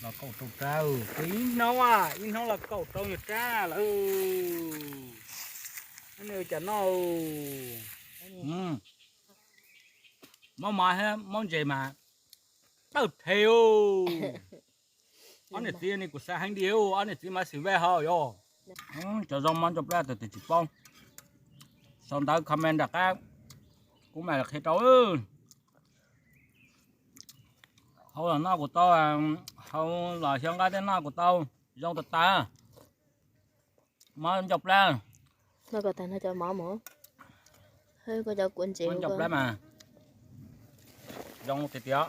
Los kaum rau rab, ib hnub, ib hnub los kaum rau nyuag rab lawm. Nws cas no, mob mov thiab mob ntses mas tawj phem. Ob niam txiv ne kuv xav heev diam, ob niam txiv mas xwm vaj hauv yog. Cov zoo mob ncauj plab tus twg tsis paub, sau ntawv comment nram qab, kuv mam li qhia rau. Hau los noj kuv tau, hau los xyov nqa tej noj kuv tau, zoo tas tas. Mob ncauj plab. Noj kom tag nrho cov mov mus. Hwb, koj cov kua ntses ncauj plab mas zoo tiag tiag.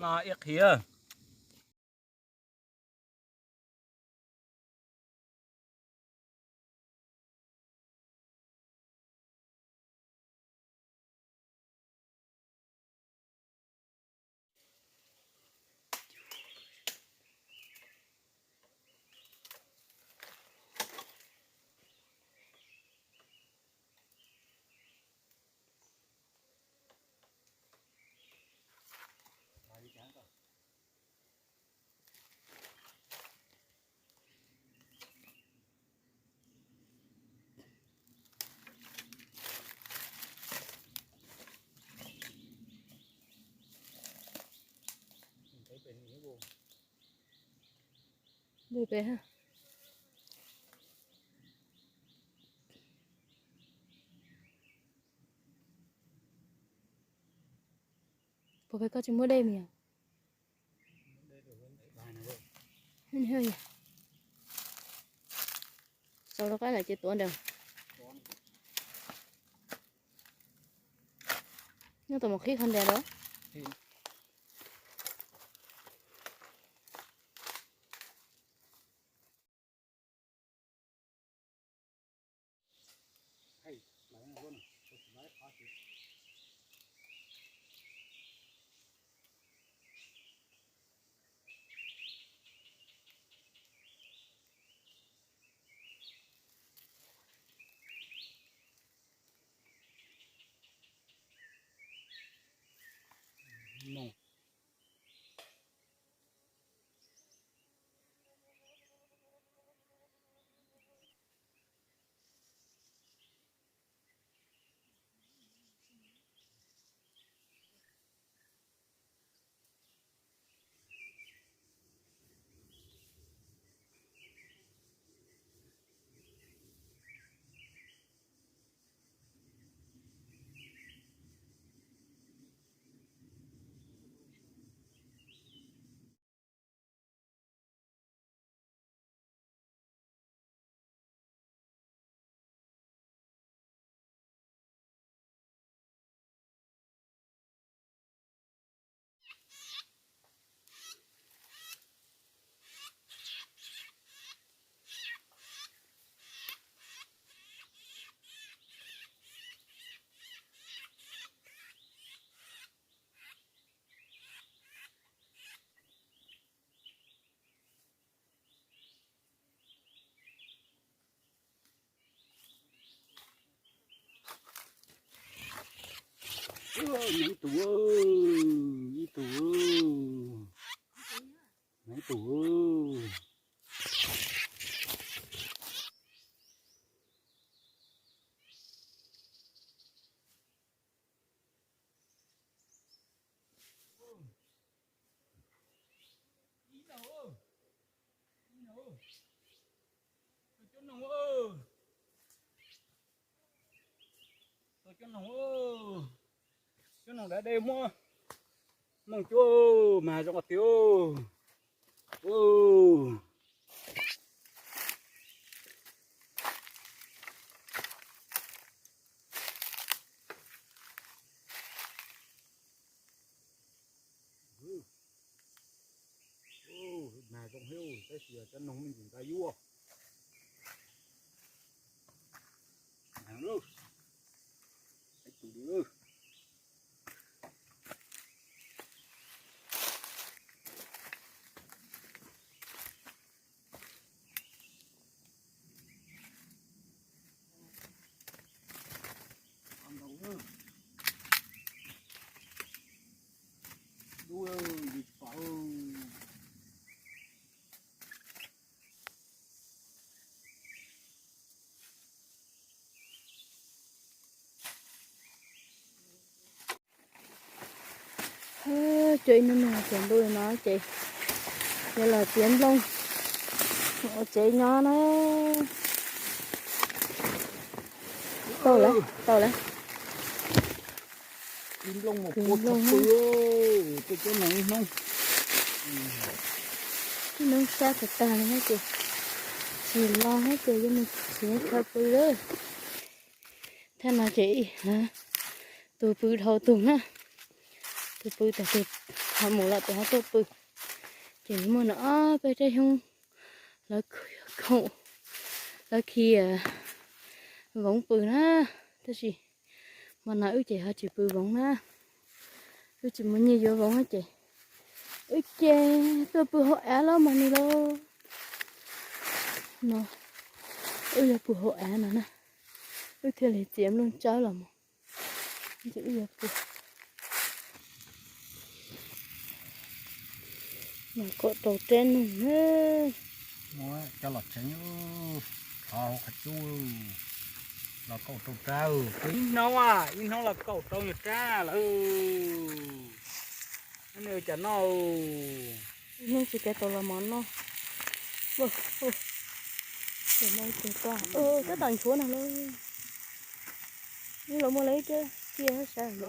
Noj ib qhia. Dej pem ha. Puas peb koj tsis muaj dej mas yog? Xaus rau qab lawm ces tuav ntawd. Nyob tus mus qhib qhov ntawd los. Neb tus, ib tus, neb tus. Ib no, ib no, tus coob noog, tus coob noog, coob noog da dej muab mooj cuab mas zoo tiag. Mas zoo thiab, tab sis cov noog me ntsis nqa yuaj. Dub, yus tsis pom. Cua ib hnub no tsaus ntuj li no ces yuav los txiav nplooj ua tsev nyob na. Tau lawm, tau lawm. Ib nplooj mus pua tshaj pw, peb cov no ib hnub, ib hnub sab tag tag li na ces tsis los na ces yuav mus txiav chaw pw lawm. Thaj no ces tus pw dhau tus na, tus pw tag tus ho mus lawm tus ho tuaj pw. Ces muaj no ob peb rab xyoob lawv khoom, lawv khi voov pw na, tab sis hmo no wb ces ho tsis pw voov na, wb tsis muaj nyiaj yuav voov ces wb ces tuaj pw hauv av los mas ni lauj. No wb yuav pw hauv av no na, wb thiaj li txiav nplooj tsawb los mus. Wb yuav pw no kom rau rab noog na. Coj los tsev, thov hauv qhov cub los kaum rau rab, ib hnub, ib hnub los kaum rau nyuag rab lawm. Nws cas noj, ib hnub tsis kav tau los mov noj. Tab tom nchuav no, ib los muaj lawv ib rab cia sab, ib,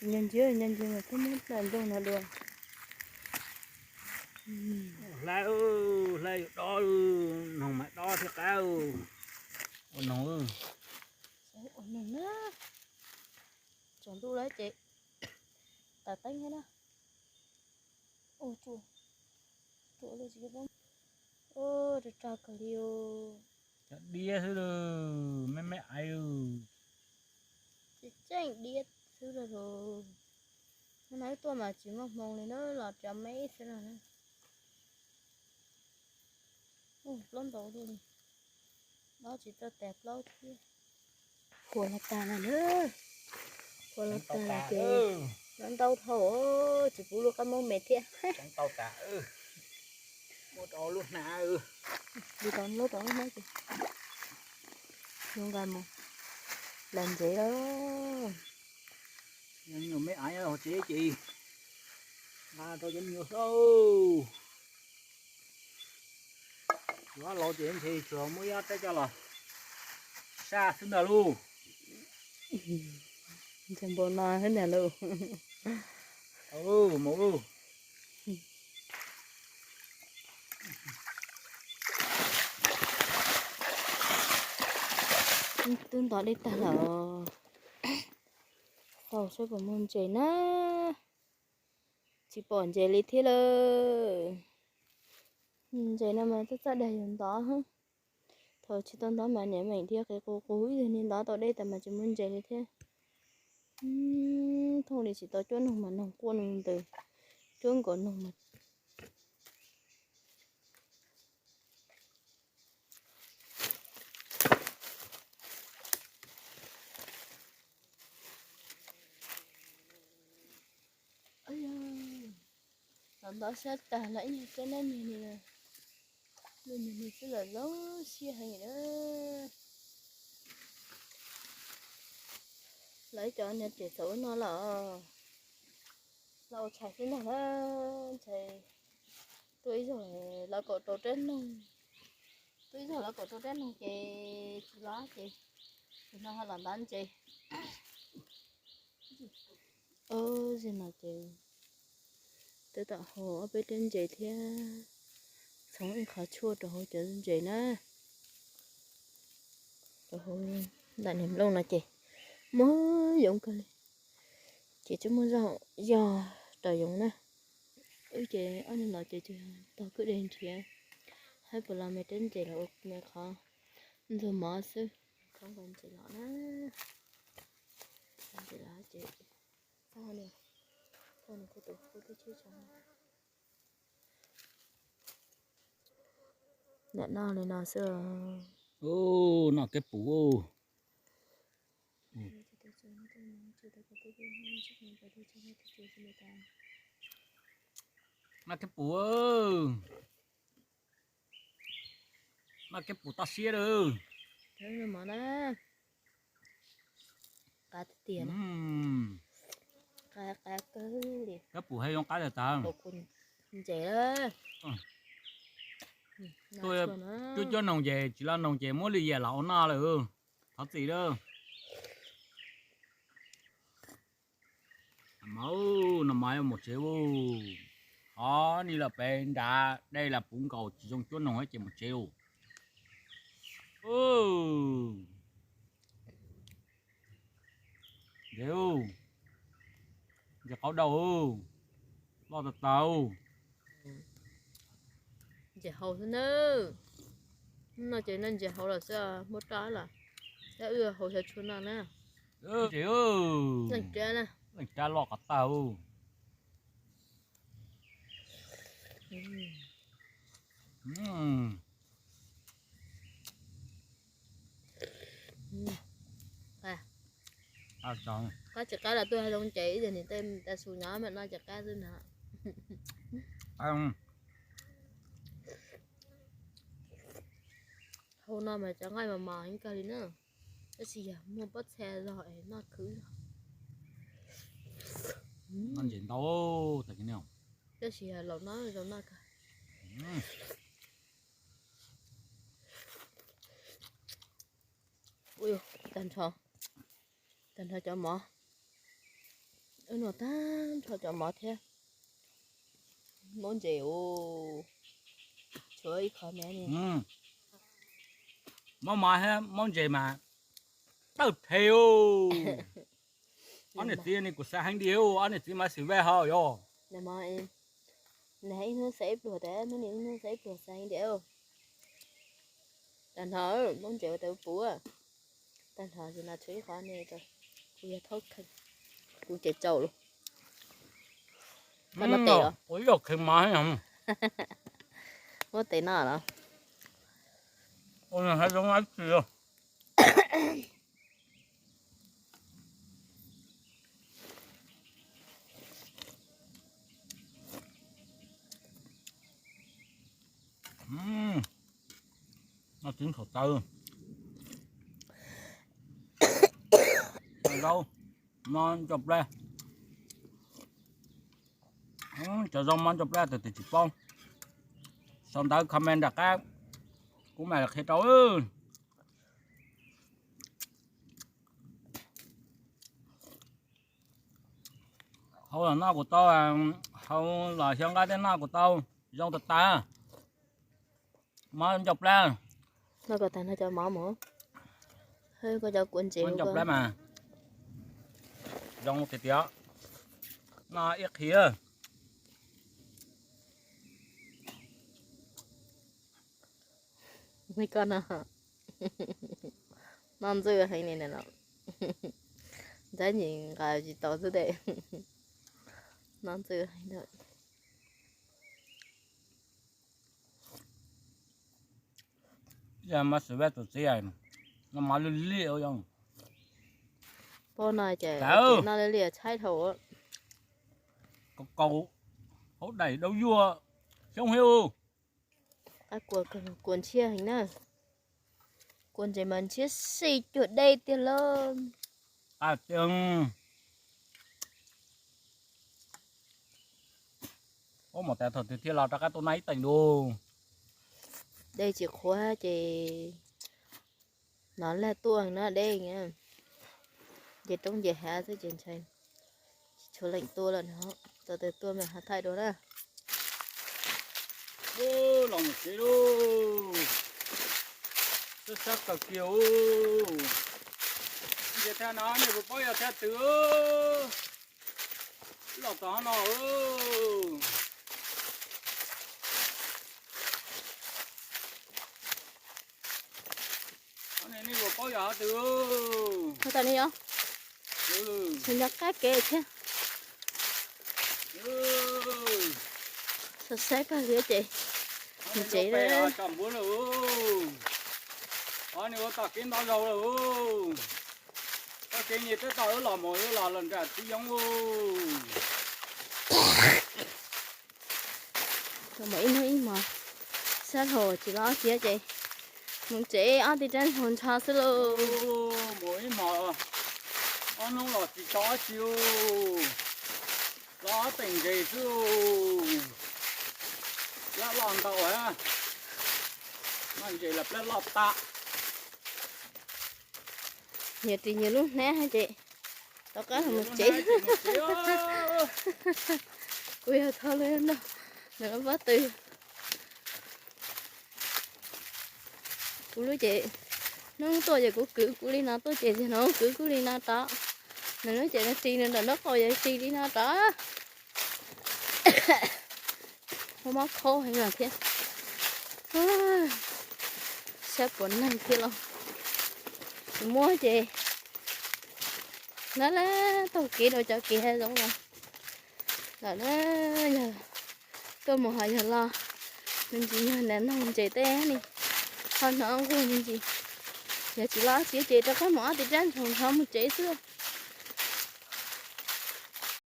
nco ntsia nco ntsia mas thiaj muab nplooj no dua. Hlais, hlais yuav dob, noog mas dob thiaj qab. Ua noog, ua noog na. Tsaus ntuj lawm ces taws teeb thiab na. Ua tsuas, tsuas li tsis, ua rog rog kawg li os. Cov diab xwb lawm, me me aiv. Tseem diab xwb lawm. Hnub no wb tuaj mas tsis muaj hmoo li na, los tso me xwb no na. Ua plaub ntau li, dob tsis tau tas plaub thiab. Huas los tas lawm na, huas los tas lawm ces noj ntau dhau, tsis pub lub qab mob me thiab. Muab rau lub hnab, li rau lub rau lub hnab ces zoo nkaus mus lawm ntsev lawm. Me av nyob hauv tsev ces nqa rau cov me nyuam xwb. Yuav laus ces ntshe tsuas muab ib ob rab coj los saj xwb ntag lauj. Ntshe npaum no xwb ntag lauj. Mus. Twb nto dej tag lawm, tau saib puas muaj ntses na. Tsis pom ntses li thiab lawm. Ntses no mas txaj txaj dag yus ntov. Thaum tsis tau ntov mas niam meem dhia qis qus qus ib yam li ntov tau dej tas mas tsis muaj ntses li thiab. Thooj li tsis tau cuab noog mas noog quaj noog ntws, cuab nkaus noog mas Los ntov sab tag los ib nyuag kab nab niag li, lub niag niag xwb los zoo siab heev na. Lawv cov niag ces txaus ua noj los, los ua tshais xwb ntag na. Ntshai tuaj ib zaug lawv kaum rau rab noog, tuaj ib zaug lawv kaum rau rab noog ces tsis los ces, ces no ho los ntov ntses. Ob, zaum no ces twb tau hau ob peb rab ntses thiab txhoov ib qho tshuaj rau hauv cov ntses na, rau hauv ntawm niag nplooj no ces muaj yoov kawg li, ces tsis muaj zog yog raws yoov na. Wb ces ob niag los ces tsuas yog tog kwj deg nrhiav, hab puas los me rab ntses los ua me qhov ntxuag mov xwb. Qhov ntses los na, ntses los ces txog, txog nws kuj tus kuj tib tsheb tso. Lam noj li no xwb. Noj keb pum. Noj keb pum, noj keb pum toj siab lawm. Qab tiag tiag. Qab kawg li. Kab pum hais zoo qab tag tag. Ntses. Tuaj cuab cuab noog ces tsis los noog ces muab lwm yam los ua noj lawm. Thov txim lawm. Mas no mas mus tsev ua. Qhov ni lawm pem nrad dej lam puv nkaus tsis zoo cuab noog ces mus tsev ua. Ntses, ntses qaub dauj, loj tag tag. Ntses hau xwb na. No ces noj ntses hau los xwb, muab roj los, tab wb hau xyaw tshuaj noj na. Leej rab loj qhov tag. Qab tsis qab los tuaj hais zoo ces ib yam niam tej tas su nyob mam noj ces qab xwb ntag. Hau no mas cov nqaij mas mos heev kawg li na. Tab sis yog muaj pob txha zog es noj khwv zog. Noj ntses ntau tag kis ne. Tab sis yog laus noj zoo noj kawg. Ui, tag nrho, tag nrho cov mov. Wb noj tag nrho cov mov thiab. Maub ntses u, tshuav ib qho me. Maub mov thiab maub ntses mas tawj them u. Ob niam txiv ni kuv xav heev diam, ob niam txiv mas xwm vaj hos yog. Nag ib hnub xav ib pluag tas hnub niaj ib hnub xav ib pluag xav heev diam. Tag nrho maub ntses ua tas puv. Tag nrho ces no tshuav ib qho ne, kuv yog thaub kheej, kuv ces tsau lawm. Koj noj tes os. Ua ib yam kheej mas. Muab tes noj los. Ua nws hais zoo ib tsis. Noj txiv khaum taw. Zaub mov ncau plab. Cov zaub mov ncau plab tus twg tsis paub, sau ntawv comment nram qab, kuv mam li qhia rau. Hau los noj kuj tau, hau los xyaw nqaij tej noj kuj tau, zoo tag tag. Mov ncau plab. Noj kom tag nrho cov mov mus. Koj cov kua ntses ncau plab mas zoo tiag tiag. Noj ib qhia. Koj no, noj ntxwj heev li no. Ntsab ntsis nqa tsis tau xwb de. Noj ntxwj heev lawm. Yog mas xwm vaj tus txiv, no mas lwj liaj. Pab no ces noj lwj liaj tshaib dhau. Kaus kaus, hauv daim daub yuag, xyoob heev. Kua ntshiab heev na. Kua ntses mas ntshiab si cuag dej tiag lauj. Ub, mas tas thaum twg thiaj los rov qab tuaj noj ib teem dua. Dej tsis qhuav ces hnov lag tuaj no dej, ces roob ces hav xwb ces ntshai tsis tshua leem tua lawm no. Txawm tias tua mas hav thaij dua na. Los mus tsev lauj. Sab sab kawg kiag ub. Ntses thaj no nej puas paub yog thaj twg? Los txog no. Nej puas paub yog thaj twg? Ua tas ne yog, nyob qab kev thiab. Saib kawg li ces ntsev tso npuab lawm. Qhov no ua tom kev ntov zaug lawm. Txoj kev nyias teb tog wb los mus wb los los nram txiv yoov. Mus ib hnub ib hmos, sab laug tsis los ob tsi ces mus tsev ob teg rab laug ntsho xwb lauj. Mus ib hmos, ob hnub los tsis tso ob tsi lauj. Los teem ntses xwb. Plab loj ntau, noj ntses los plab loj tas. Nyias ris nyias lub hnab ces rov qab los mus tsev. Kuv yog thov lawv noj nws lub pob tw. Kuv lub ces hnub tuaj ces kuv kwv kuv li no tuaj ces hnub kwv kuv li no rov. Nws lub ces nws ris nws nram nraub qaum ces ris li no rov. Muaj mob khaub heev los thiab. Sab puas neeg thiab los. Tsis muab ces na, taug kev rau cov kev hav zoov los lawm na. Yog tuaj mus ho yog los me ntsis yog nram noog ntses tej ne, ho hnov nquag me ntsis. Yog tsis los tsis ces rov qab mus ob tis rab ntsoog hnov mus tsev xwb.